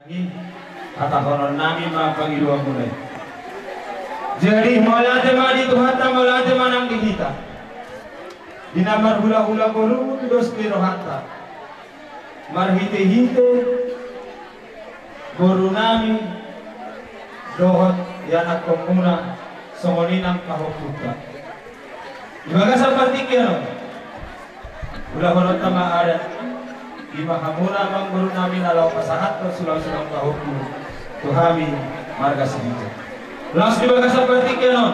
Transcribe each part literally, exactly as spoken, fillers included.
Hatahonon nami ma pangidoan muna i. Jadi mauliate ma di Tuhanta, mauliate ma nang di hita. Di na marhulahula boru tu dos ni rohanta. Marhitehite boru nami dohot ianakhon muna songon i nang pahompunta. Di bagasan partingkian on, ulahononta ma adat, i ma hamuna amangboru nami na laho pasahathon sulang-sulang pahompu tu hami marga Sitinjak. Laos di bagasan partingkian on,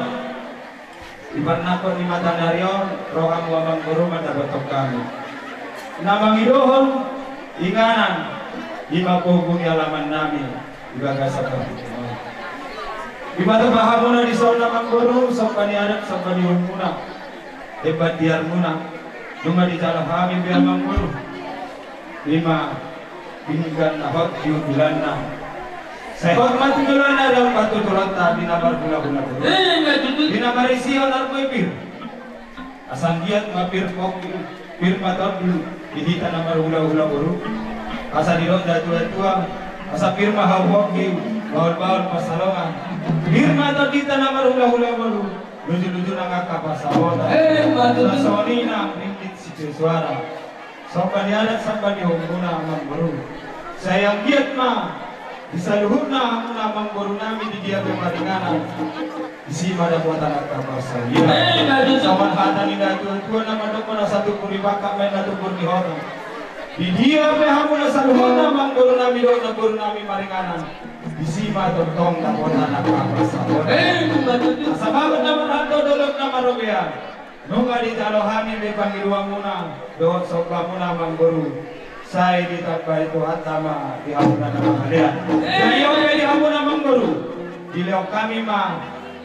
di parnangkok ni mataniari on, ro hamu amangboru mandapothon hami na mangidohon inganan, i ma pogu ni alaman nami. Di bagasan partingkian on, dipatupa hamuna dison amangboru somba ni adat, somba ni uhumuna, emban diarmuna. Nunga dijalo hami be amangboru, i ma pinggan na hot di undulanna. Sai hot ma tu joloanna, dao ma tu joloanta di na marhulahula boru, di na marisihon armu i pir. Asa anggiat ma pir pongki, pir ma tondi di hita na marhulahula boru. Asa didok natuatua, asa pir ma hau pongki, bahulbahul pansalongan. Pir ma tondinta na marhulahula boru, lujuluju nang angka pansamotan. Asa songon i nang ringgit sitio suara. Somba ni adat, somba ni uhumuna amangboru. Sai anggiat ma di saluhutna hamuna amangboru nami di dia pe maringanan, disi ma dapotan angka parsaulian. Songon hata ni natuatua na mandok, na satu puri bangka ma na tumbur ni hotang. Di dia pe hamuna saluhutna amangboru nami dohot namboru nami maringanan, disi ma tongtong dapotan angka parsaulian. Asa bagot na marhalto, dolok na marobean. Nunga dijalo hami be pangidoan muna dohot somba muna amangboru. Sai ditambai Tuhanta ma di hamuna na mangalean. Jadi on pe di hamuna amangboru, dilehon hami ma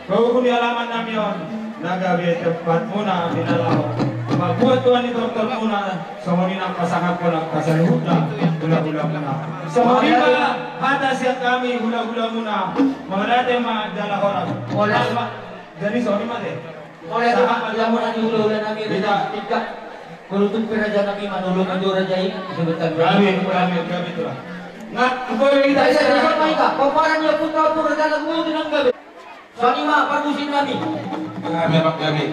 pogu ni alaman nami on na gabe tempat muna di na laho mambuat tua ni tortor muna, songon i nang pasangaphon angka saluhutna hulahula muna. Songon i ma hata sian hami hulahula muna. Mauliate ma jala horas. Jadi songon i ma te. Mauliate ma di hamuna di hulahula nami, raja i. Molo tung pe raja nami, manolo ma jo raja i. Gabe, gabe, gabe, Tulang. Nga, boya hita, hita, hita, hita. Pomparan ni ompunta, ompu raja na guru di nang gabe. Songon i ma parmusik nami. Gabe, Pak, gabe.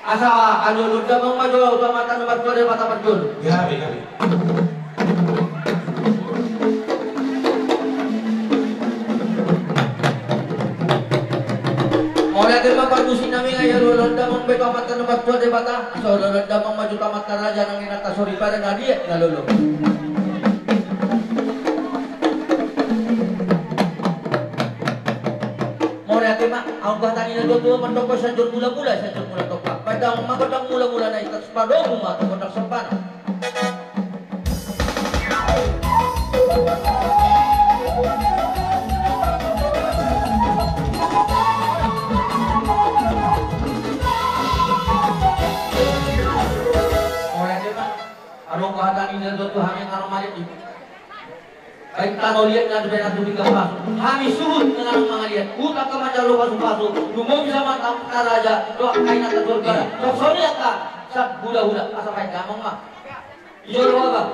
Asa alualuhon damang ma jo tu Amanta na martua Debata parjolo. Gabe, gabe. Mauliate ma parmusik nami, nga alualuhon damang be tu Amanta na martua Debata, asa alualuhon damang ma jo tu amanta raja nang inanta soripada na liat na lolo. Mauliate ma, anggo hata ni natuatua mandok, sianjur mulamula, sianjur mula tompa. Baen damang ma gondang mulamula na i, padomu ma tu gondang sombana. Mauliate ma, adong hata ni natuatua, hami nga ro maliat i. Baen tano liat na dope na tu pinggan pasu. Hami suhut nga ro mangaliat. Huta angka manjalo pasupasu. Lumobi ma tu amanta raja dohot angka inanta soripada. Songon i angka sian hulahula. Asa baen damang ma. Iyo, ro, Abang.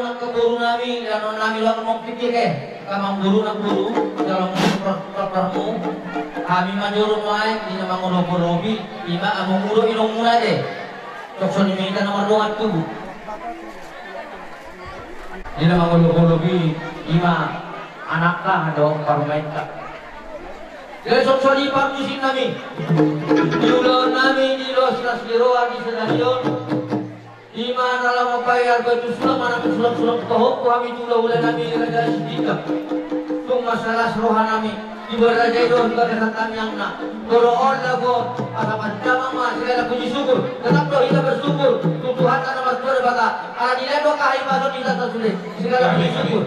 Angka boru nami, danon nami, laon mongkik ke, angka amangboru, namboru, dalam tortormu, hami ma jolo maek, di na mangolop-olopi, ima amangboru inongmuna de. Songon i ma hita na mardongan tubu. Di na mangolop-olopi, ima anakta do parumaenta. Jadi songon i parmusik nami. Di ulaon nami, di dos las di roha, di sadari on. Ima na laho mambahen arga tu sulang, manang sulang-sulang tu pahompu hami tu hula-hula nami Raja Sitinjak. Tung mansai las roha nami, di bagasan raja i do, di bagasan tangiangna. Molo on lagu on, asa pasidamang ma segala puji syukur. Tetap do hita bersyukur tu Tuhanta na martua Debata. Ala ni i do hahipason ni hita sude. Segala puji syukur.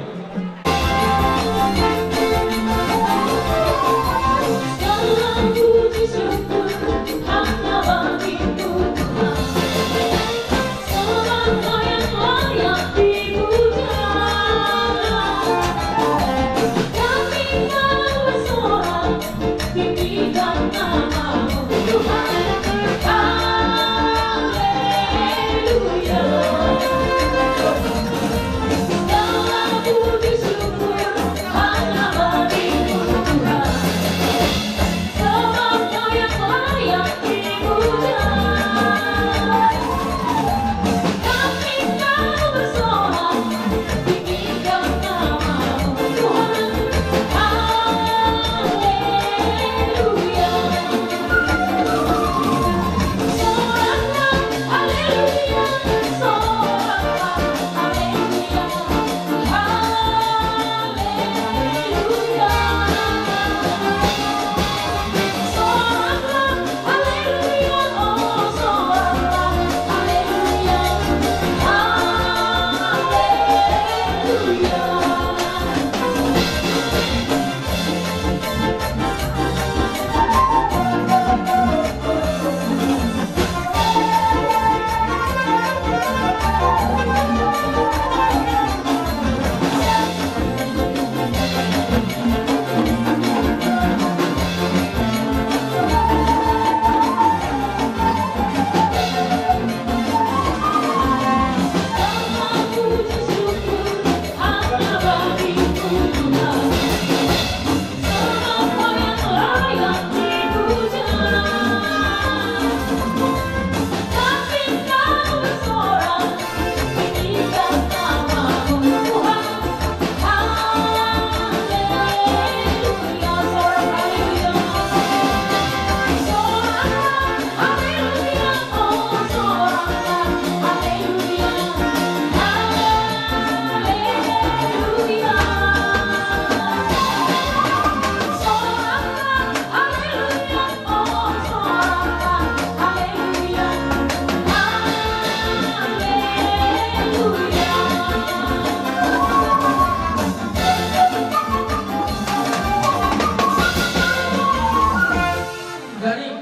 Jadi,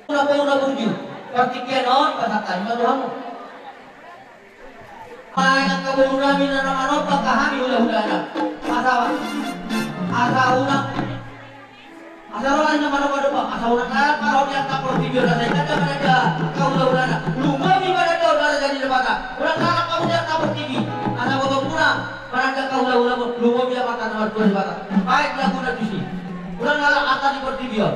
na pauna burju, partingkian on pasahat hami ma tu hamu. Ai angka boru nami na manompa angka hami hula-hulana. Asa, asa unang, asa ro ari na manompa-nompa, asa unang lalap ma roha ni angka portibi on, asa i tanda mananda angka hula-hulana. Lumobi mananda on na raja ni Debata. Unang lalap ma roha ni angka portibi. Asa botoonmuna mananda angka hula-hula, lumobi Amanta na martua Debata. Baen laguna tusi. Unang lalap hata ni portibi on.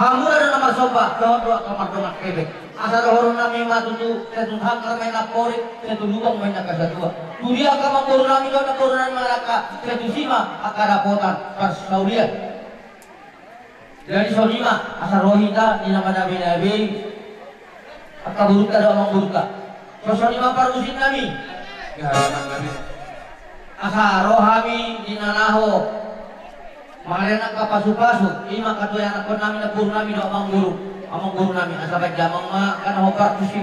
Hamuna do na marsomba, dohot do angka mardongan hebe. Asa dohonon nami ma tutu, sai tu sanggar ma i na porik, sai tu lubang ma i na kasatua. Tu dia angka amangboru nami dohot namboru nami mangalangka, sai tusi ma angka dapotan parsaulian. Jadi songon i ma, asa ro hita di na manabe-nabe i. Angka borunta dohot amangborunta. Songon i ma parmusik nami. Asa ro hami di na laho mangalehon angka pasu-pasu, i ma angka tu ianakhon nami, namboru nami dohot amangboru, amangboru nami, asa baen damang ma angka na hombar tusi.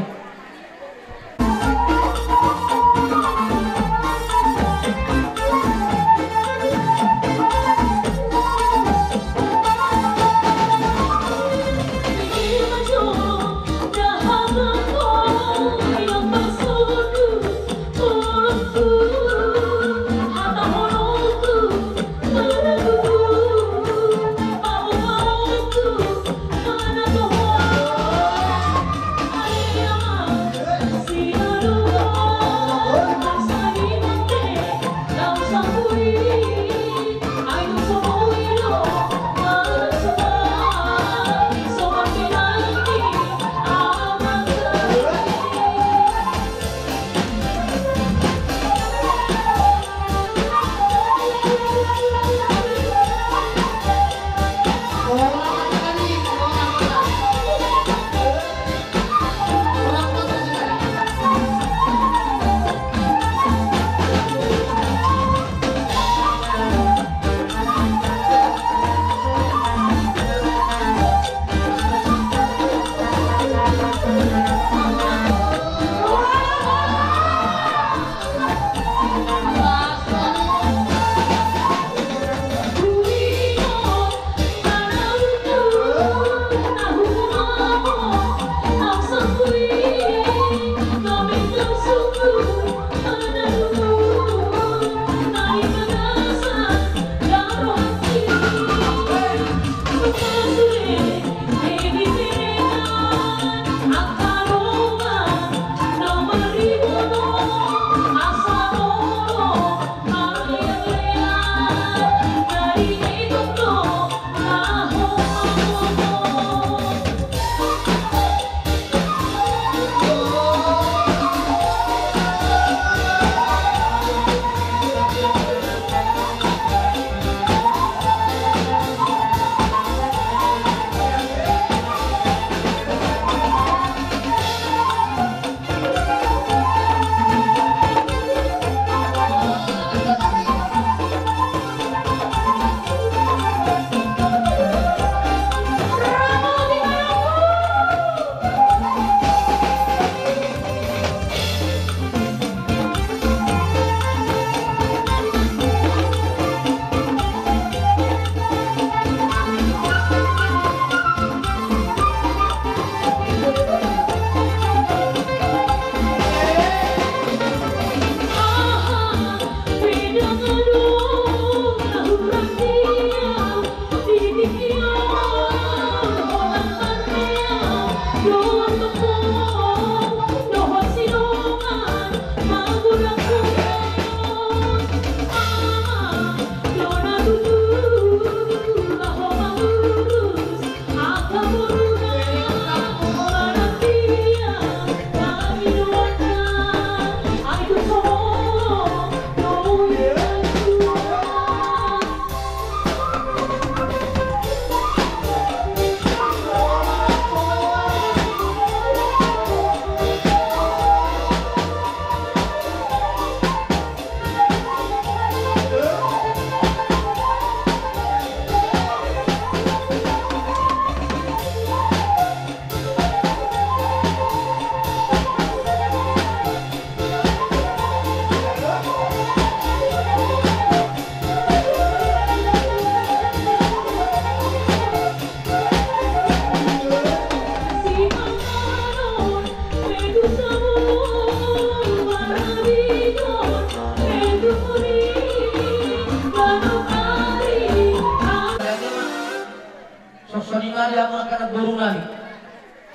Songon i ma di hamu angka namboru nami.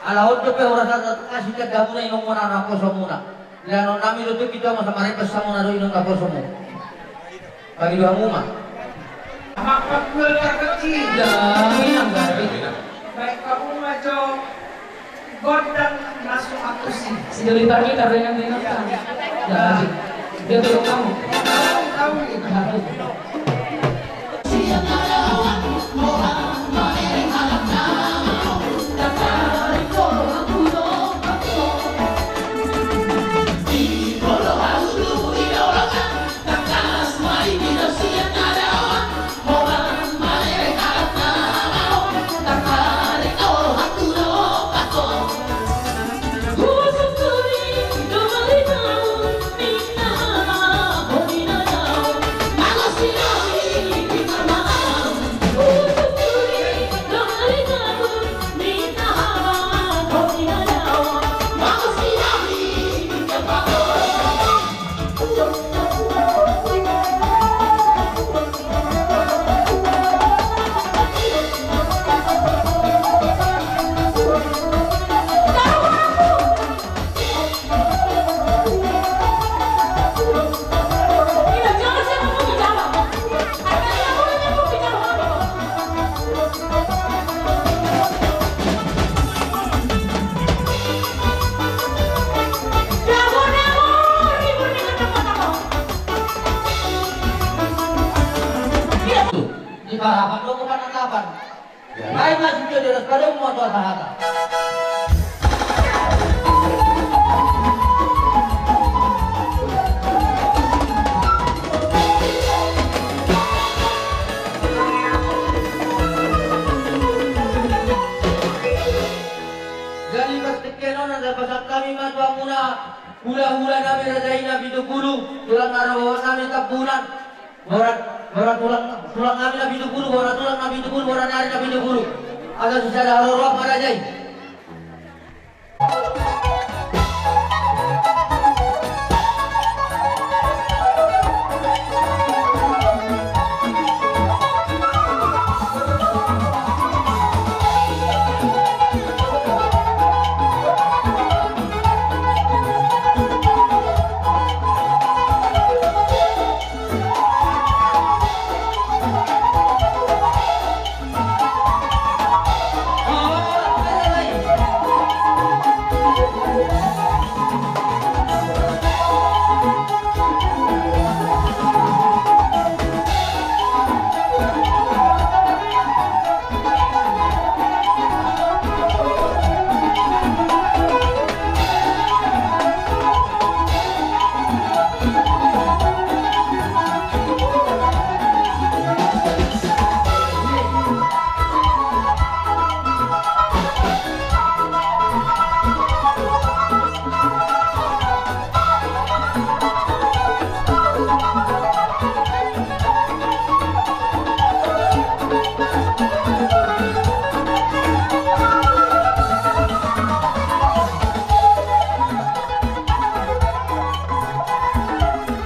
Ala on dope hurasa na tangkas i tanda muna, inongmuna, naposomuna. Lehonon nami do tu hita, masa marepes hamuna do inong naposomu. Bagi dua hamu ma. Makan dua kecil. Dah, inang dari. Baik. Gondang na so akusi. Si Doli Parkita, Renan Renata. Ya, dia tuh kamu. Tahu, tahu. Di parapat do ke panatapan. Baik mas, itu dia pada mau tuh sahata. Jadi partingkian on asa pasahat hami ma tu hamuna hulahula nami raja i na pitu pulu, tulang na ro nami Tambunan. Borat, borat tulang, tulang nami na pitu pulu, borat tulang na pitu pulu, borat ni ari na pitu pulu. Asa sisada haroro ma raja i.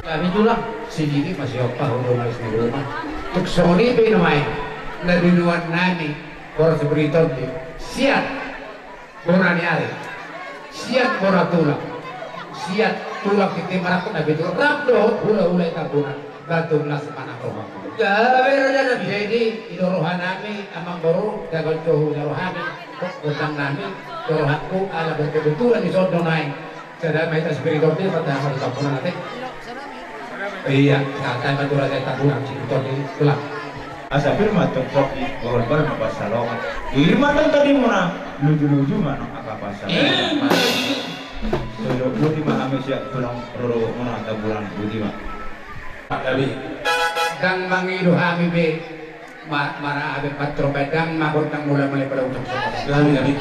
Kami tulang sidiki masih opa udah mulai sendiri rumah. Tuk songoni pe nama i. Lalu luar nami. Boras Beriton di siat bona ni ari, siat bona tulang, siat tulang titi marangkup na pitu, rap dohot hulahula i Tambunan, batu las manang roha. Gabe raja nami. Jadi i do roha nami amang boru, jago johu jalo hami, gondang nami, do rohangku ala berkebetulan di sondo nai. Sada ma hita spiritor di patah hati Tambunan ate. Iya, kata ma tu raja i Tambunan spiritor di tulang. Asa pir ma tongkok i, borbar ma pansalongan. Diri ma tong tadi muna, luju-luju ma nang angka pansalongan. Sojo boti ma hami siap tulang roro muna Tambunan boti ma. Tapi ndang mangido hami be. Ma-, mara abe patro bedang ma gondang mula mula pada ucap sama. Kami, kami.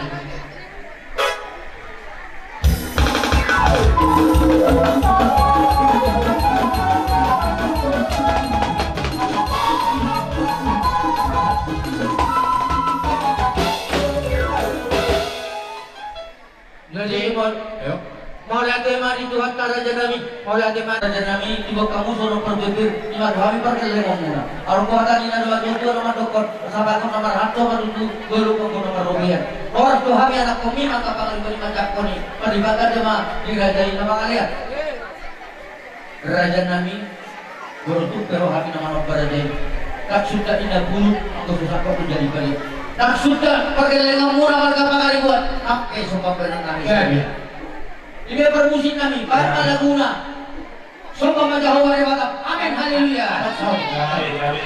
Jadi, mauliate ma di Tuhanta raja nami, mauliate ma raja nami, di bok hamu songon parbebir, ima do hami pargellengon muna. Adong do hata ni na dua tua-tua na mandokkon, sabaton na marhalto ma tutu, golok ma na marrobean. Horas do hami anakkon mi, angka pangalupan i manjangkon i, pardibatan do ma di raja i na mangalean. Raja nami, boru tung pe roha hami na manomba raja i. Ndang suda inda bulung, anggo so sangkot menjadi balik. Nang suda pargellengan muna marga Pangaribuan, angke somba pambahenan nami. Jadi. Ibe parmusik nami, baen ma laguna. Somba ma Jahowa Debata. Amen, haleluya. Amen, amen.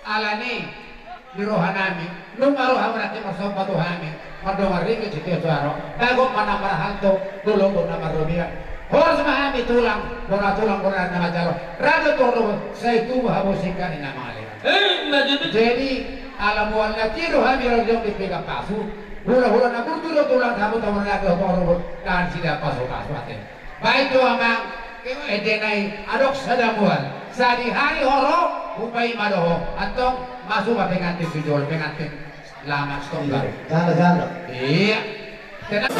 Alani di rohanami, nunga ro hamu nangkin marsomba tu hami, mardongan ringkot sitio suara, bagot ma na marhalto, dolok ma na marrobean. Horas ma hami tulang, bona tulang, bona na manjalo. Raja Toro, sai tubu hamu singkat ni na mangalehon. Eh, na jadi. Jadi, ala mual na tiro hami ro di pegang pasu, hula-hula na burju do tulang, hamu tamu na dohot Toro, dan sida pasu-pasu ate. Baik tu amang, ende nai, adong sada mual. Sadihari ho ro, hupaima do ho. Antong, masuk ma pengantin tu jolo, pengantin lama, sitonggar. Jala, jala. Iya. Tenang.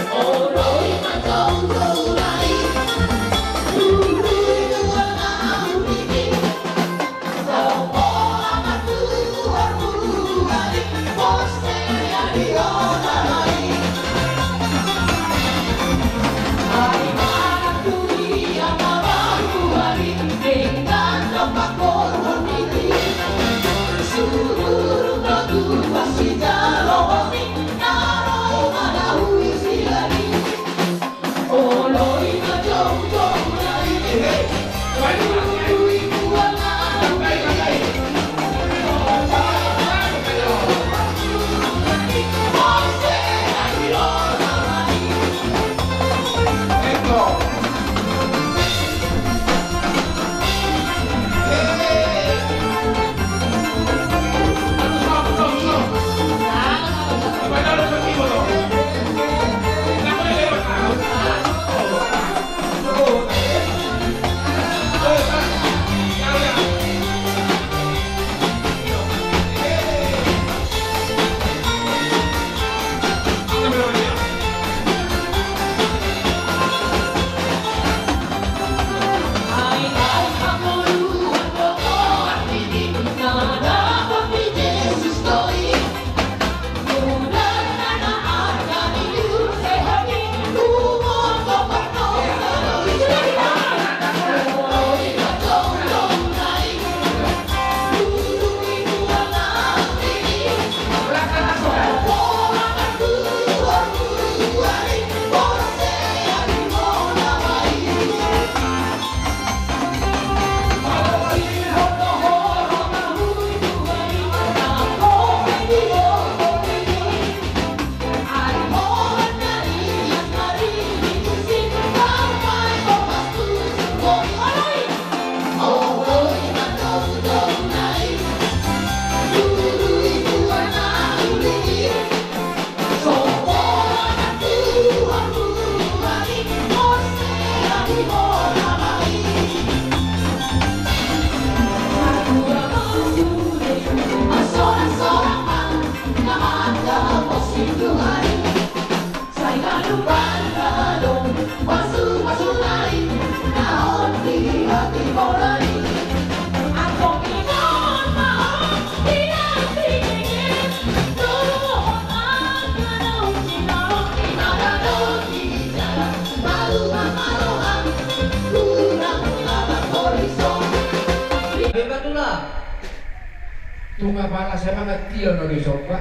Tung apala semangat dia no di somba,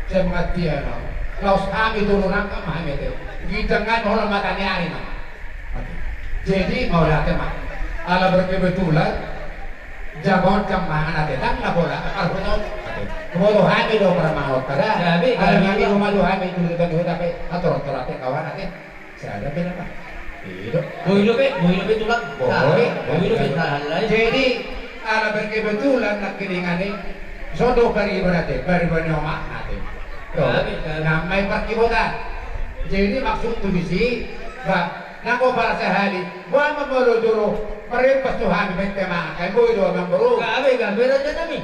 semangat dia no. Laos hami tolu rangka ma hami ate. Gitang hami holan mata ni ari nama. Jadi mauliate ma. Ala berkebetulan, jagon jam mangan ate, tang na bola, arhuno. Bola hami do para mangan kada. Ala hami do maju hami dulu tadi huta pe, ator ator ate kawan ate. Sada pe nama. Ido. Boi do pe, boi do pe tulang. Boi, boi do pe tahan lai. Jadi ala berkebetulan nak kiringan i. Sodo pariban ate, pariban ni omak ate. Nama i parkibotan. Jadi maksud tu disi, ba, nanggo para sahali, ba ma molo jolo, marempas tu hami bente mangan, boi do amang boru. Gabe, gabe raja nami.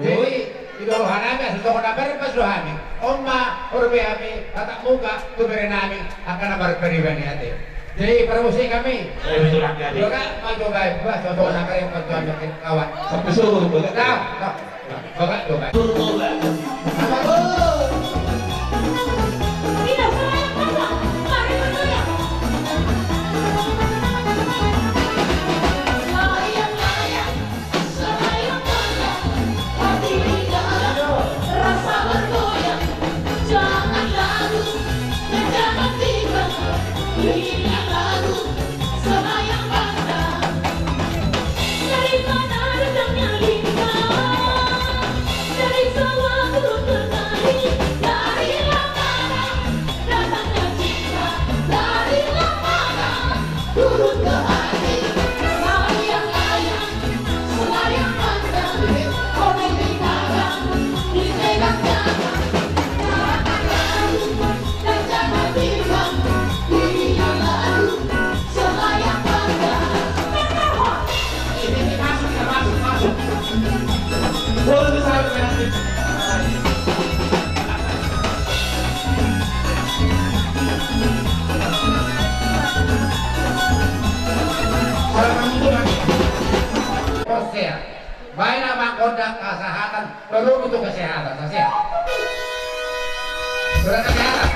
Jadi, di roha nami asa songon na marempas do hami. On ma, horbe hami, tatap muka, tu bere nami, angka na marpariban i ate. Jadi, parmusik hami. Boga, ma jo gabe, ba, songon na marempas do hami, kawan. Sampai suruh, boga. Nah, nah, nah, boga, boga. Baen amang gondang kesehatan, perlu butuh kesehatan, sasea. Surat kesehatan.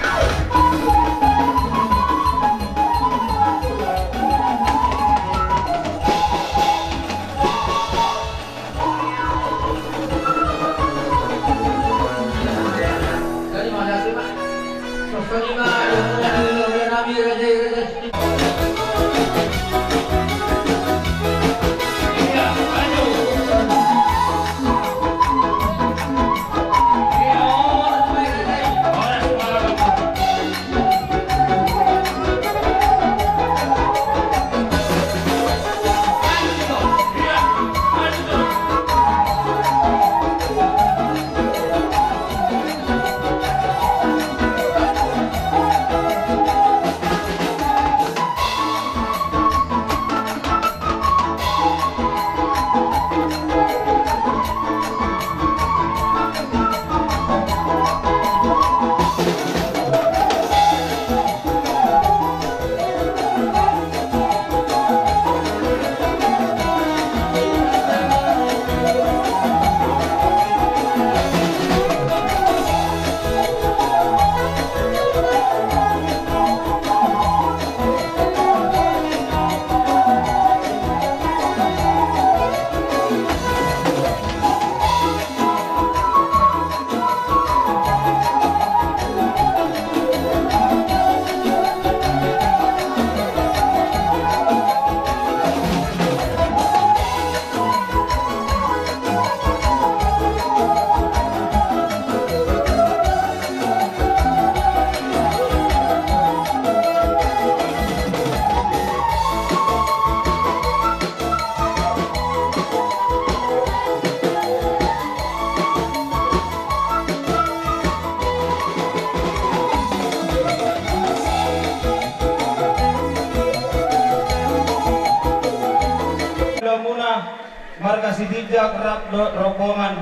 Lamuna marga Sitinjak rap dohot rombongan.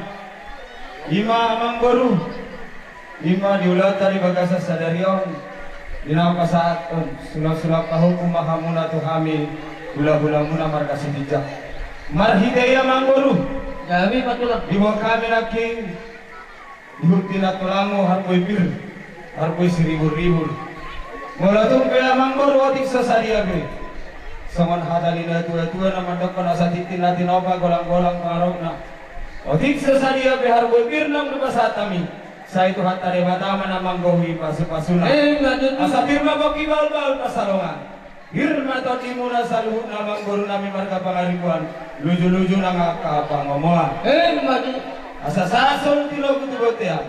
Ima amang boru. Ima di ulaonta di bagasan sadari on, di na pasahathon sulap-sulap pahompu ma hamuna tu hami, hula-hulamuna marga Sitinjak. Marhite i amang boru, diboan hami nangkin di huta na tulang, harboi pir, harboi siribur-ribur. Molo tung pe amang boru otik so sadia be, songon hata ni natua-tua na mandokkon asa tintin na tinopa golang-golang pangarahutna. Otik so sadia pe harbue pir naung dipasahat hami, sai Tuhanta Debata ma na manggohi pasupasuna. Emma tutu. Asa pir ma pongki, bahulbahul pansalongan. Pir ma tondimuna saluhutna, amangboru nami marga Pangaribuan, lujuluju nang angka pangomoan. Emma tutu. Asa sahat solu tilogu tu bontean.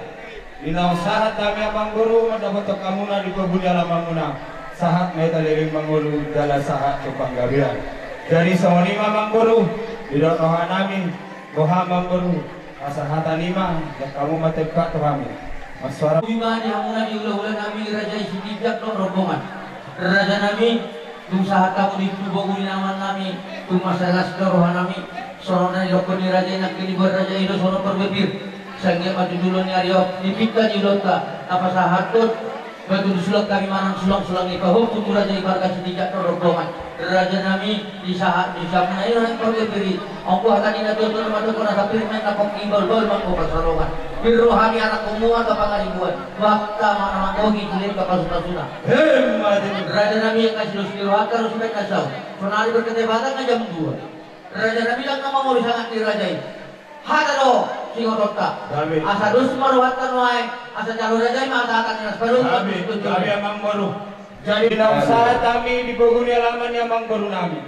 Di naung sahat hami, amangboru, mandapothon hamuna di pogu ni alamanmuna, sahat ma hita leleng mangolu jala sahat tu panggabean. Jadi songon i ma, amangboru, didok roha nami, boha, amangboru, asa hata ni ma, jangka hamu ma tempat tu hami. Marsuara. Di ma di hamuna di hulahula nami, raja i Sitinjak dohot rombongan. Raja nami, tung sahat hamu di tu pogu ni alaman nami, tung marlas do roha nami. Songon na nidokkon ni raja i nangkin, diboan raja i do songon parbue pir. Sai anggiat ma tu joloan ni ari on, di pinta ni ulaonta, na pasahathon batu ni sulang hami manang sulang-sulang i pahompu tu raja i marga Sitinjak dohot rombongan. Raja nami, di sahat ni hamuna i na parbue pir i. Anggo hata ni natuatua na mandok, asa pir ma na pongki, bahulbahul ma pansalongan. Pir roha ni anakkonmuna angka Pangaribuan, Tuhanta ma na manggohi sude angka pasupasuna. Emma tutu. Raja nami, angka silos ni rohanta ro sibaen na saut. Sonari berketepatan na jam dua. Raja nami, ndang na mangolu sangap ni raja i. Hata do singotonta. Gabe. Asa dos ma rohanta nuaeng, asa jalo raja i ma hata-hata ni las padomu. Gabe, gabe, amangboru. Jadi naung sahat hami di pogu ni alaman ni amangboru nami,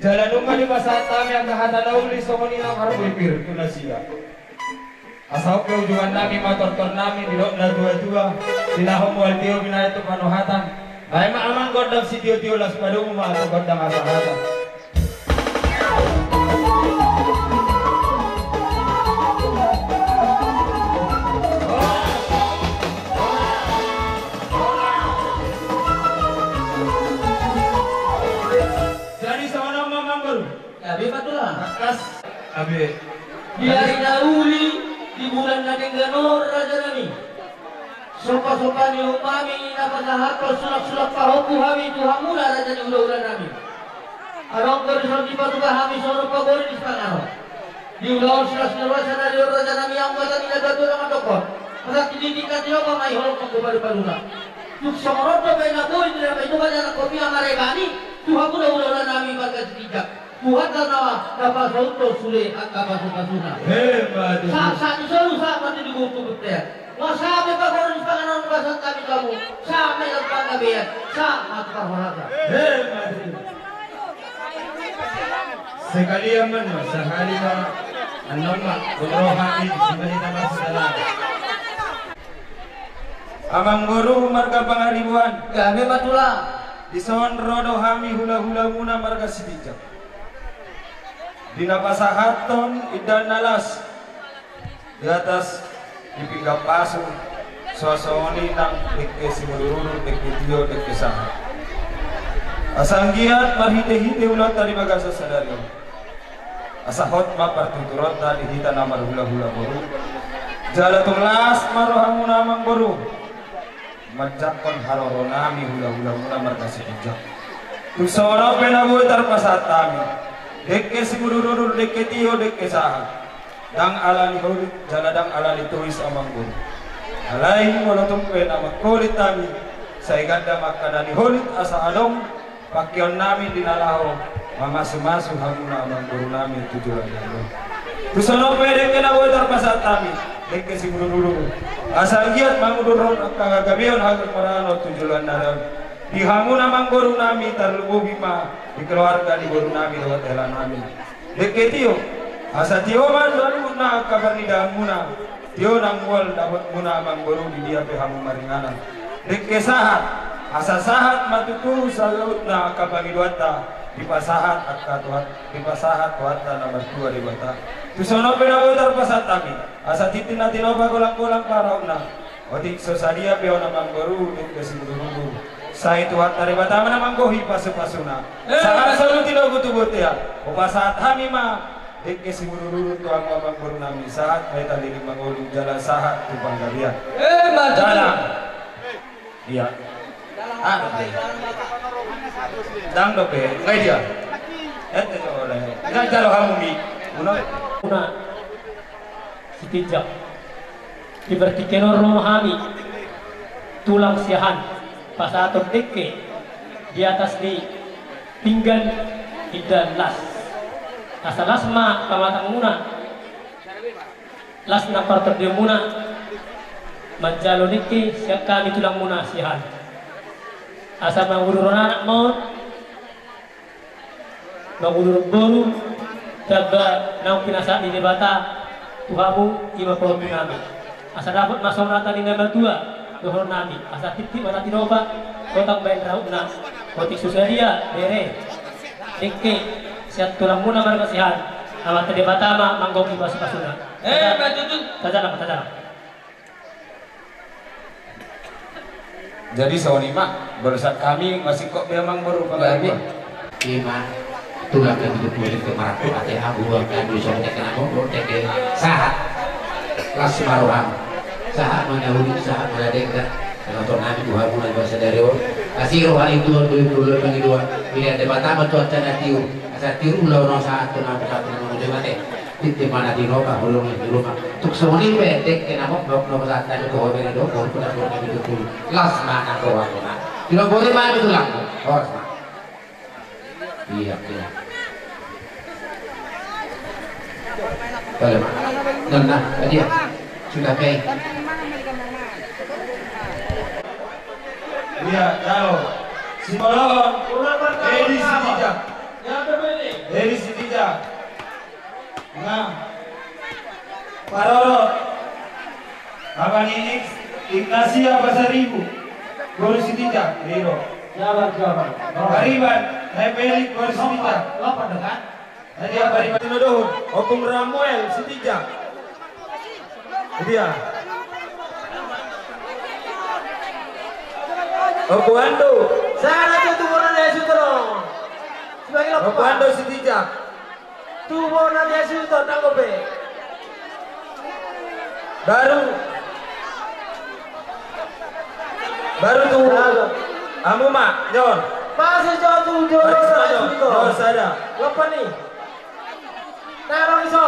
jala nunga dipasahat hami angka hata na uli songon i na harbue pir tu nasida. Asa on pe ujungan nami, manortor nami, didok natuatua, sinahom mual tio binahen tu panuhatan. Baen ma amang gondang sitiotio, las padomu ma tu gondang asa hata. Jadi songon on ma, amangboru. Gabe ma tulang. Tangkas. Gabe. Di ari na uli, di bulan na denggan on, raja nami, somba-somba ni uhum nami na pasahathon sulang-sulang pahompu hami tu hamuna, raja ni hulahula nami. Adong do dison dipatupa hami songon paboa ni sipanganon. Di ulaon silas ni roha sadari on, raja nami, anggo hata ni natuatua na mandokkon, asa tintin na tinopa ma i holong manggohi palu-paluna. Tung songon on dope na boi ni raja i, tu raja na kopi amare bani, tu hamuna hulahula nami marga Sitinjak. Tuhanta na, na pasauthon sude angka pasupasuna. Emma tutu. Sa, sa, di solu sa, mati di guru tu bontean. Nunga sahat pe paboa ni sipanganon, pasahat hami tu hamu. Sahat ma hita tu panggabean, sahat ma tu parhorasan. Emma tutu. Sekalian ma, sahali ma, annon ma, tu roha i, sibaen hita ma sudahna. Amangboru marga Pangaribuan. Gabe ma tulang. Dison ro do hami hulahulamuna marga Sitinjak. Di na pasahathon indahan na las di atas, di pinggan pasu, songon i nang dengke simudurudur, dengke tio, dengke sahat. Asa anggiat marhitehite ulaonta di bagasan sadari on, asa hot ma partuturonta di hita na marhulahula boru. Jala tung las ma rohamuna, amangboru, manjangkon haroro nami hulahulamuna marga Sitinjak. Tung songon on pe na boi tarpasahat hami, dengke simudurudur, dengke tio, dengke sahat, ndang ala ni holit jala ndang ala ni tois, amangboru. Alai molo tung pe na mangholit hami, sai ganda ma angka na niholit, asa adong pangkeon nami di na laho mamasumasu hamuna, amangboru nami, tu joloan ni ari on. Tung songon on pe dengke na boi tarpasahat hami, dengke simudurudur, asa anggiat mangudur ro angka hagabeon, hagabeon tu joloan ni ari on di hamuna, amangboru nami, tarlumobi ma di keluarga ni boru nami dohot hela nami. Dengke tio, asa tio ma saluhutna angka parnidaanmuna, tio nang mual dapotmuna, amangboru, di dia pe hamu maringanan. Dengke sahat, asa sahat ma tutu saluhutna angka pangidoanta, dipasahat angka Tuhan, dipasahat Tuhanta na martua Debata. Tung songon on pe na boi tarpasahat hami, asa tintin na tinopa, golanggolang pangarahutna. Otik so sadia pe on, amangboru, dengke simudurudur, sai Tuhanta Debata ma na manggohi pasupasuna. Eh, sahat solu tilogu tu bontean. Hupasahat hami ma dengke simudurudur tu hamu, amangboru nami, sahat ma hita leleng mangolu jala sahat tu panggabean. Eh, maju. Jala. Iya. Ah, dope. Ndang dope. Ngai dia. Ente jolo. Ngai jalo hamu mi. Muna. Muna. Sitinjak. Di partingkian on ro ma hami, tulang siahaan, pasahathon dengke di atas ni pinggan indahan las. Asa las ma pamatangmuna. Las nang partondionmuna manjalo dengke sian hami tulangmuna sian. Asa mangururon anak ma on, mangururon boru, tamba naung pinasahat ni Debata tu hamu, i ma pahompunami. Asa dapot ma songon hata ni na matua dohononnami, asa titip ma na tinopa, hotang baen rauhna, otik so sadia bere, dengke sian tulangmuna marga sian. Amanta Debata ma manggohi pasupasuna. Eh, Pak Tutut. Tajalang, tajalang. Jadi songon i ma, balasan hami masingkop be amang boru panggabean. Ima tulang na duduk mulai ke marangkup ate abu ruang kami songon teke na monggo teke sahat. Las ma roham. Sahat ma na uli, sahat ma na denggan. Penonton nami tu hamu na basa dari on. Asi roha ni tuan dui puluh lima dua. Pilihan Debata ma tuan cana tiu. Asa tiru lau no sahat tu namu satu namu jemate. Titi mana di roba hulung di rumah. Tuk songoni pe dengke na mok dok no sata di koho beri dok koho kuda kuda di dok. Las mana koho kuda. Di dok bori mana di tulang. Horas ma. Iya, iya. Boleh ma. Nah, nah, dia sudah pe. Iya, jalo. Simbolon. Edi Sitijak. Edi Sitijak. Nah, parorot. Apa ni Ignasia Pasaribu, boru Sitijak, Riro. Jabar, jabar. Pariban, Nepelik, boru Sitijak. Lopan dengan. Tadi apa Pariban Tinodohun, Opung Ramuel Sitijak. Dia. Opung Ando. Sana tu tu boru Sitijak. Sebagai lopan. Opung Ando Sitijak. Tu bona dia suto tanggo pe. Baru. Baru tu. Hamu ma, nyon. Pasi jo tu dia suto. Nyon sada. Lopan ni. Tarong iso.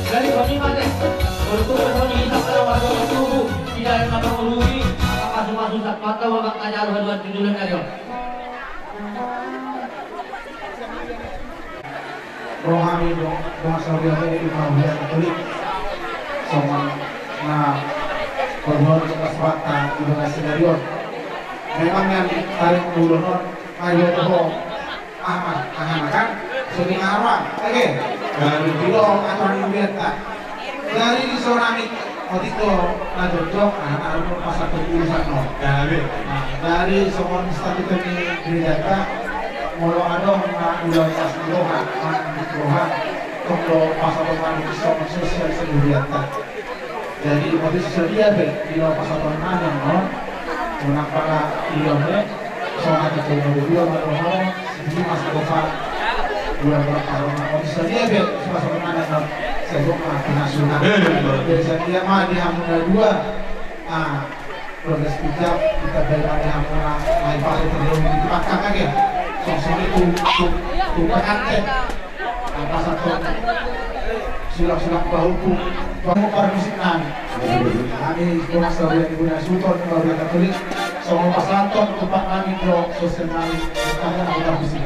Jadi kami mate, berkumpul kami di sana warga tubuh, tidak ada apa-apa, maka masuk-masuk saat mata, maka ada haluan tujuan dari Allah. Rohani dong, dong saudara di Mahulian Katolik. Songon na, berbuat atas bata di Bengasi Darion. Memang yang tarik ulun on, ayo ho, ama, ahana kan, sudah ngarang, oke. Baru dulu, atau di biasa. Dari di Sorami, otik do na jojok, na na arum pasal pengurusan no. Gabe. Nah, dari songon statuta ni gerejata, molo adong na ulaon las ni roha, manang di roha, tong do pasal pengurusan songon sosial sendiriata. Jadi, otik sadia pe, di lawan pasal pengurusan no, menang pala iya me, songon kata dua, dua, dua, Dimas Gofar, bulan berapa rumah kau bisa dia be, suka sama mana kau, saya buat mah pernah sunat. Eh, betul. Biasa dia mah di Hamuna dua, ah, progres pijak, kita beri pada Hamuna, main pasal terlalu di belakang aja. Songon i tu, tu, tu pengantin. Pasahat tu sulak-sulak pahompu. Pahompu parmusik nami. Nami songon saluhut ni Bunda Suton, Bunda Katolik. Songon pasahaton tu pak nami, tu sosir nami. Kami anak parmusik.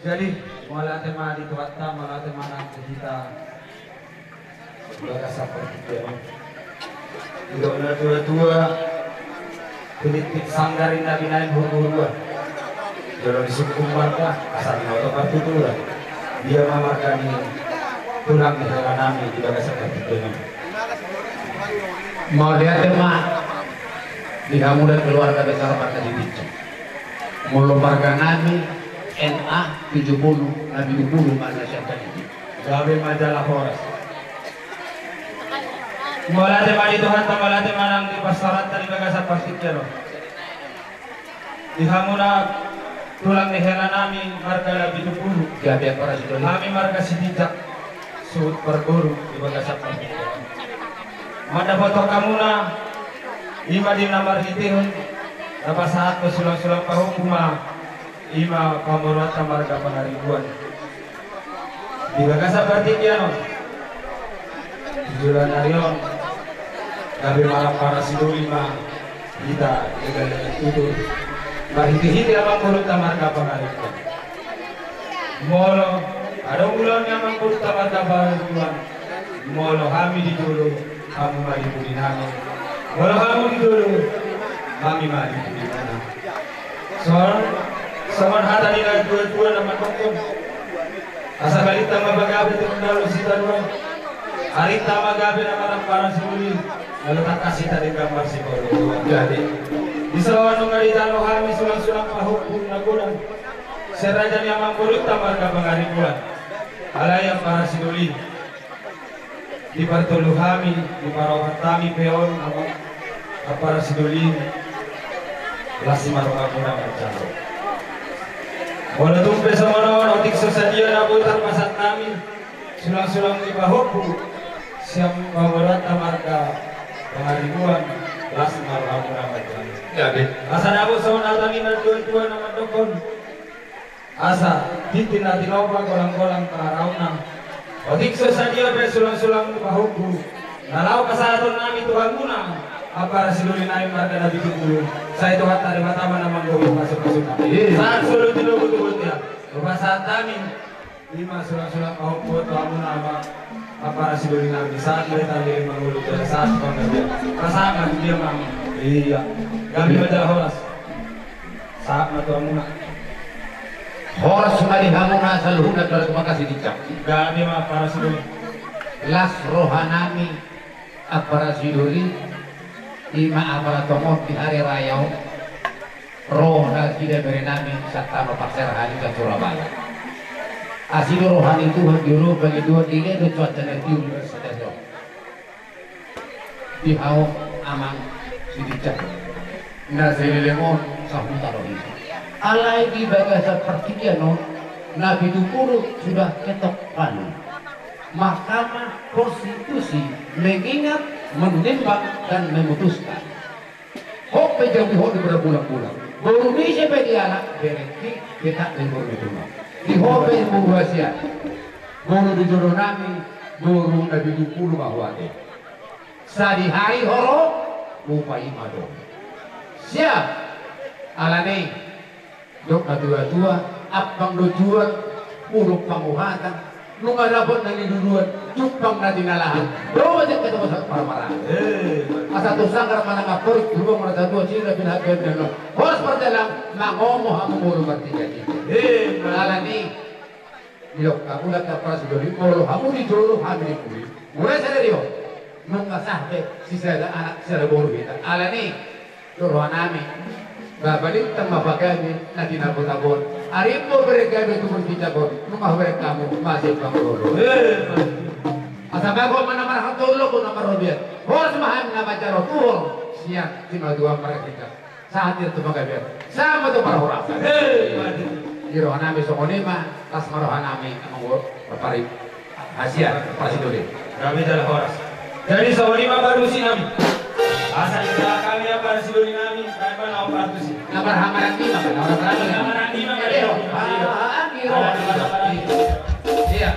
Jadi, mauliate ma di Tuhanta, mauliate ma nang di hita. Di bagasan partingkian on, didok natua-tua, pinitpit sanggar inna binahen hurhurua. Jolo disungkun marga, asa binoto partuturan. Dia ma marga ni tulang ni hela nami di bagasan partingkian on. Mauliate ma di hamu da keluarga besar Marga Sitinjak. Molo marga nami N A tujuh puluh, na pitu puluh marga sian Tanjung. Gabe ma jala horas. Mauliate ma di Tuhanta, mauliate ma nang di pansarianta di bagasan partingkian on. Di hamuna tulang ni hela nami marga na pitu puluh. Gabe, Ampara Sidoli. Hami marga Sitinjak, suhut parboru di bagasan partingkian on. Mandapothon hamuna, i ma di na marhitehon na pasahathon sulang-sulang pahompu ma, i ma pamoruonta marga Pangaribuan. Di bagasan partingkian on, di joloan ari on, gabe ma Ampara Sidoli ma hita legan-legan tutur, marhite-hite amangborunta marga Pangaribuan. Molo adong ulaon ni amangborunta marga Pangaribuan, molo hami di jolo, hamu ma di pudi nami. Molo hamu di jolo, hami ma di pudi nami. Songon, songon hata ni natua-tua na mandokkon: Asa balinta ma pagabe tu na olo sitadoan, arinta ma gabe na marampara suli, molo tangkas hita denggan marsipaolooloan. Jadi, dison nunga ditalo hami sulang-sulang pahompu na godang sian raja ni amangborunta marga Pangaribuan. Alai Ampara Sidoli, dipartolu hami, diparohat hami pe on, Amang, Ampara Sidoli, las ma rohamuna manjalo. Molo tung pe songon on, otik so sadia na boi tarpasahat hami sulang-sulang ni pahompu sian pamoruonta marga Pangaribuan, las ma rohamuna manjalo. Jadi, asa na boi songon hata ni natua-tua na mandokkon: Asa tintin na tinopa, golang-golang pangarahutna. Otik so sadia pe sulang-sulang ni pahompu na laho pasahaton nami tu hamuna, Ampara Sidoli nami marga na pitu puluh, sai Tuhanta Debata ma na manggohi pasu-pasuna. Iya. Sahat solu tilobu tu bontean. Pasahat hami, i ma sulang-sulang pahompu tu hamuna, Amang, Ampara Sidoli nami, sahat ma hita leleng mangolu, sahat panggabean. Pasahat ma tu dia ma, Amang. Iya. Gabe ma jala horas. Sahat ma tu hamuna. Horas ma di hamuna saluhutna, Ampara Sidoli. Gabe ma, Ampara Sidoli. Las roha nami, Ampara Sidoli, i ma apala tongon di hari raya on ro nasida bere nami sian tano parserahan i, sian Surabaya. Asi do roha ni Tuhan di ulu, pangidoan, dilehon do cuaca na tiur di sadari on. Di ho, Amang Sitinjak, na saleleng on sahuta do hita. Alai di bagasan partingkian on, na pitu puluh sudah ketok palu. Mahkamah Konstitusi mengingat, menimbang, dan memutuskan. Ho pe jam di ho di berbulan-bulan. Boru ni siapa dia anak berenti, kita di boru itu. Di ho pe boru asia. Boru di jolo nami, boru na pitu puluh bahwa deh. Sadihari ho ro, upa i ma do. Siap. Alani, dok natua-tua, ampang do jual, udok panguhatan, nunga dapot na niduluan, jumpang na tinalahan. Do, jat kata bosak parmaraan. Eh. Asa tu sanggar manang aporik, lubang mana satu, sila pinahakian dan lo. Horas. Pardalan mangomo hamu molo martiga-tiga. Alani i, didok hamu, ulaon parsidoli, molo hamu di jolo, hami di pudi. Mulai sadari on nunga sah be sisada anak sisada boru hita. Alani i, di rohanami, ba balintang ma pagabe na tinabo-tabo on. Ari on ma hubereng gabe tu boru hita on, nunga hubereng hamu masimpang lolo. Asa bagot ma na marhatolop, na marrobean. Horas ma hami na manjalo tuhor sian simatua marga hita. Sahat hita tu panggabean, sahat ma tu parhorasan. Di rohanami songon i ma, las ma rohanami, amang boru, pari hasian, parsidoli. Kami dalam horas. Jadi songon i ma partusi nami. Asa di kami, parsidoli nami, kami ma na partusi. Na parhamaran i ma, na parhamaran i ma. Parhamaran i ma, iyo. Ah, ah, ah, iyo. Iya.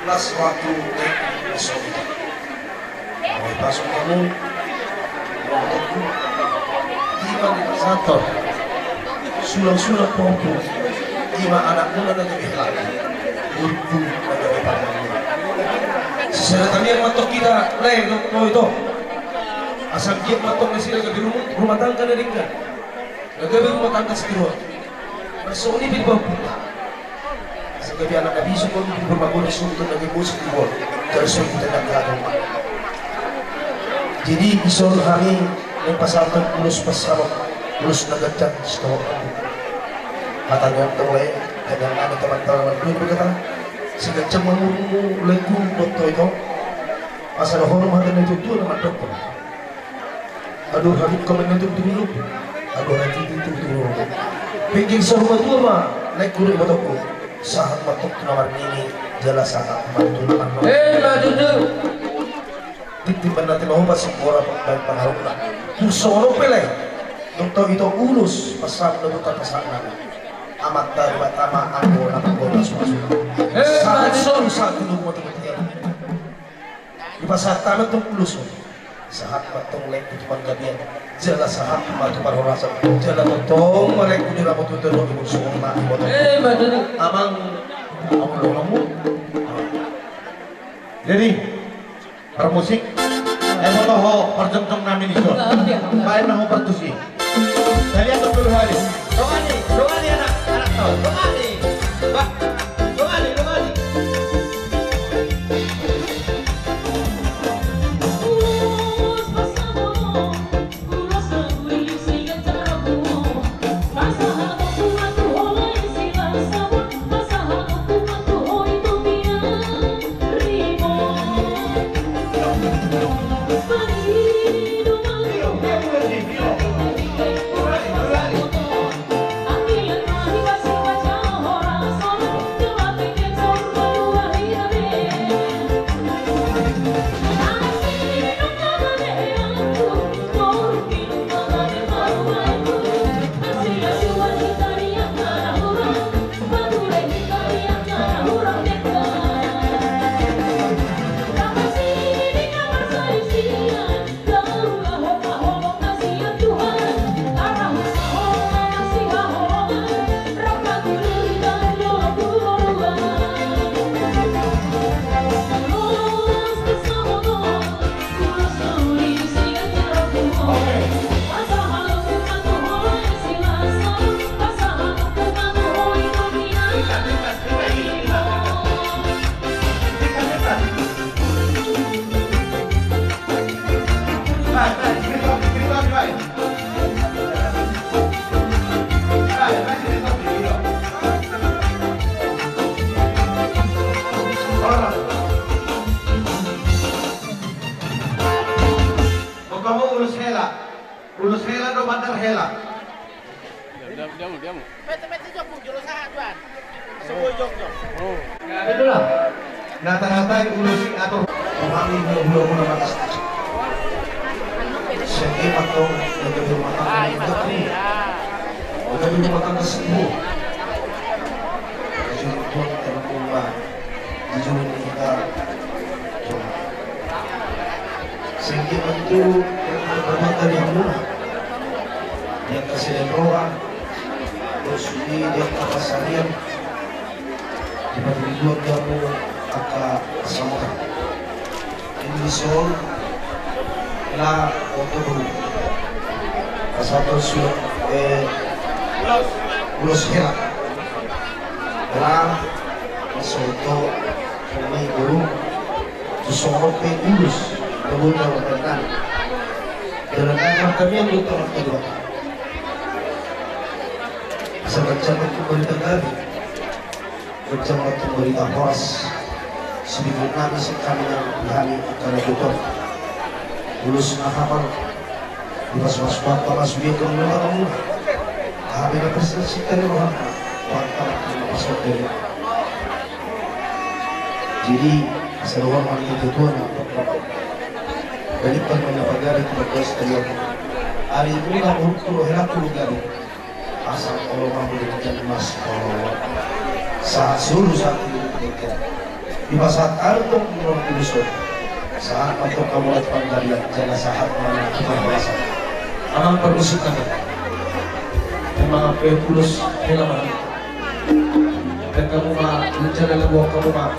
Las waktu, eh, las waktu. Oi, pasuk kamu. Ima ni pasator. Sulang-sulang pompu. Ima anakmuna na gabe halak. Burju na gabe pamanmuna. Sisada tamiang ma antong hita, le, do, do, ito. Asa anggiat ma antong nasida gabe rum-, rumah tangga na denggan. Na gabe rumah tangga sitiruon. Songon i pe di pahompunta. Asa gabe anak na bisuk on, di pahompunta songon i na gabe musik di on. Jadi songon i pe tanda kata. Jadi dison hami naeng pasahathon ulos pansalongan, ulos na ganjang sitohot. Hata ni antong lae, hata ni teman-teman dua berkata, sai ganjang ma umurmu lae guru dohot ito. Asa dohonon ma hata ni natua-tua na mandokkon. Adong halumpang ma na tubu-tubu. Adong hatiti tubu-tubu. Pinggir saur matua ma, lae guru ibotongku. Sahat ma antong tu na marnini, jala sahat ma antong tu na marnono. Eh, ma tutu. Tintin ma na timahopa simbora panggabean pangarahutna. Tung songon on pe lae. Dohot ito ulos, pasahat na dohot pasahat nami. Amanta Debata ma anggo na panggohi pasu-pasu. Eh, ma tutu. Sahat solu sahat tu luhut ma tu bontean. Dipasahat hami antong ulos on. Sahat ma antong lae tu panggabean. Jala sahat ma tu parhorasan. Jala tongtong ma lae tu di rambu tutu dohot di bulu songon na ibotongku. Eh, ma tutu. Amang, amang dohononmu. Jadi, parmusik. Eh, boto ho parjongjong nami dison. Baen ma ho partusi. Sahali antong tolu hali. Dongani, dongani anak, anak tau. Dongani. Bah, dongani, dongani. Itulah. Nata-natai ulos i atur. Rohami mula-mula matas. Sehingga matong, menjadi rumah tangga yang teguh. Menjadi rumah tangga sembuh. Jadi Tuhan terpumbah. Jujur ni hita. Sehingga itu perbuatan yang murah. Yang kasih roha. Terus ini dia kasarian. Di batu dibuat jamu angka samuka. Ini sol la oto bulu. Pasato suat eh ulos hela. La soto pemai bulu. Susongot pe ulos bulu dalam renang. Dalam renang kami yang lupa waktu dua. Sangat-sangat kembali terjadi. Berjamaah kembali taporas. Sedikit nami sekami nang hami akan tutup. Ulos na hapal. Di pas-pas bapa mas dia kau nama kamu. Hami na persen sekali rohana. Bapa na pas sekali. Jadi asal orang mati ketua na. Dari pernah pagari kita sekalian. Hari itu kamu turun helaku gaduh. Asal olo mambo demikian mas olo. Sahat solu sahat demikian. Di masa tartong di ruang kuduson. Sahat mantong kamu lagi panggalian jala sahat mana kita merasa. Amang permusik kami. Memang apa yang tulus hela mana. Dan kamu ma rencana lagu kamu ma.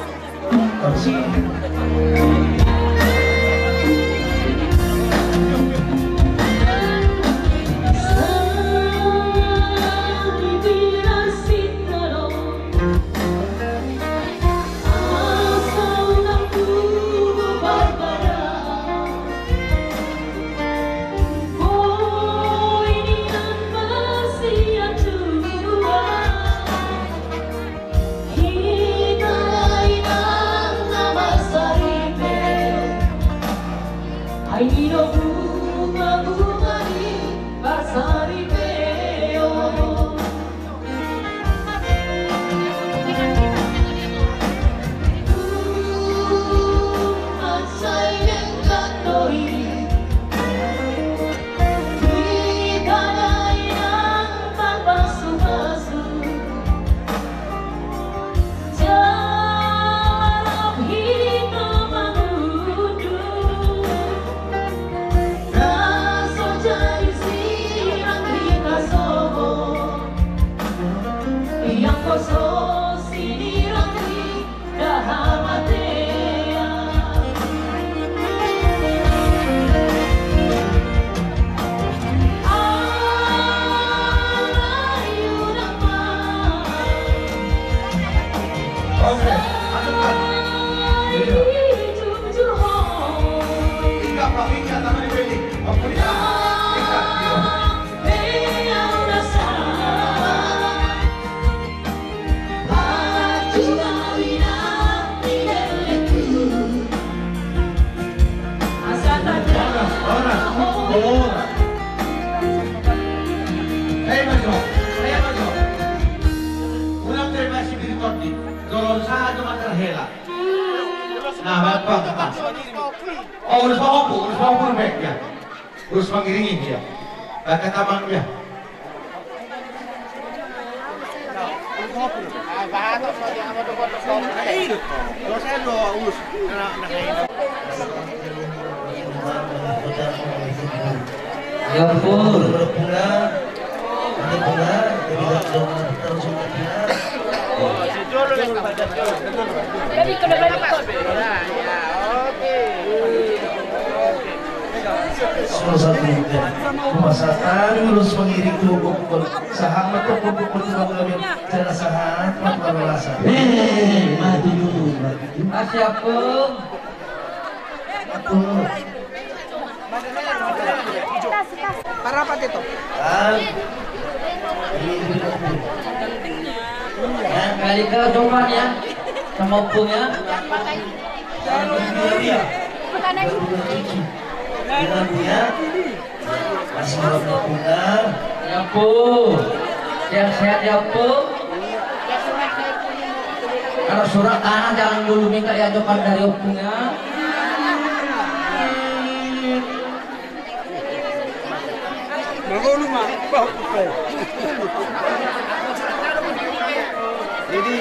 Hita dainang na marsaripe, ai do bungabunga ni parsaripeon. Tung mansai denggan do i, hita dainang marpasupasu. Jala hita mangunduk, na so jadi sirang hita sogot, ianggo so sinirang ni da hamatean. Oke, lanjutkan. Iya. Tiga, Pak, tiga, tangan di belakang. Oke, iya. Tiga, iya. Horas, horas, horas. Hei, Mas, hei, Mas. Ulang dari masih diri tondi. Jolon saja matar hela. Nah, bapak kata. Oh, ulos pahompu, ulos pahompu baik ya. Ulos pangiringi dia. Baca tamang dia. Ya ampun. Jadi kena balik. Salah satu. Masa tadi ulos pangiring tu bokol. Sahat ma tu bokol tu bokol kami. Jala sahat ma tu bokol rasa. Eh, mati dulu. Masih apa? Parapat itu. Nah, kali kau coba ya. Sama opung ya. Bukan aja. Dengan dia. Masih mau opung ya. Ya, Bu. Sehat-sehat ya, Ompung. Kalau surat tanah jangan dulu minta ya, ajukan dari Ompung ya. Jadi,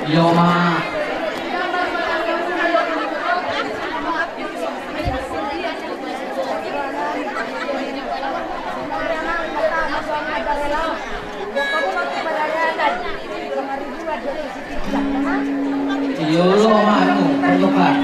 Iyo ma. Iyo lo ma, anu, pertukar.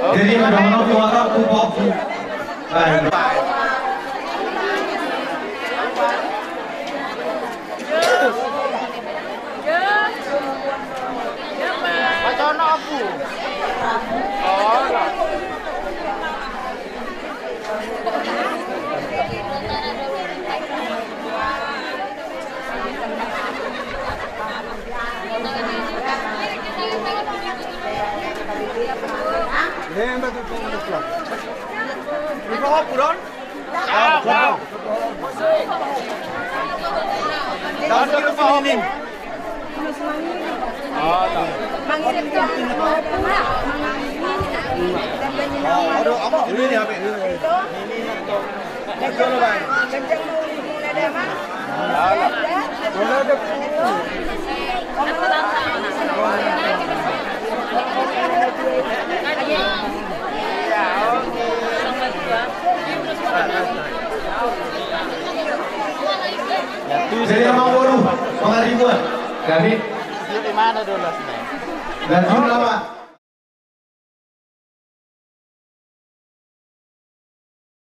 Jadi, ada mana keluarga, aku bawa. Baik. Jadi, Amang Boru, Pangaribuan. Gabe. Di mana dulu, Mas? Dan jumlah, Pak.